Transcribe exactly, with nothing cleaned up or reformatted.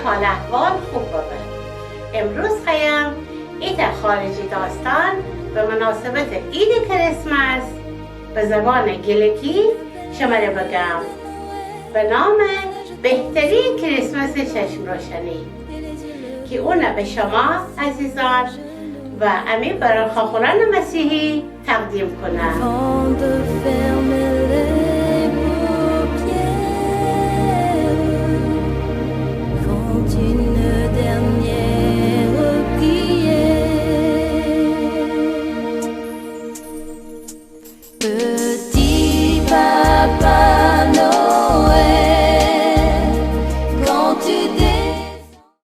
حال احوال خوب ببه. امروز خوأیم ایتأ خارجی داستان به مناسبت عید کریسمس به زبان گیلکی شمره بگم، به نام بهترین کریسمس چشم روشنی، که اونه به شما عزیزان و امی برار خواخوران مسیحی تقدیم کونم.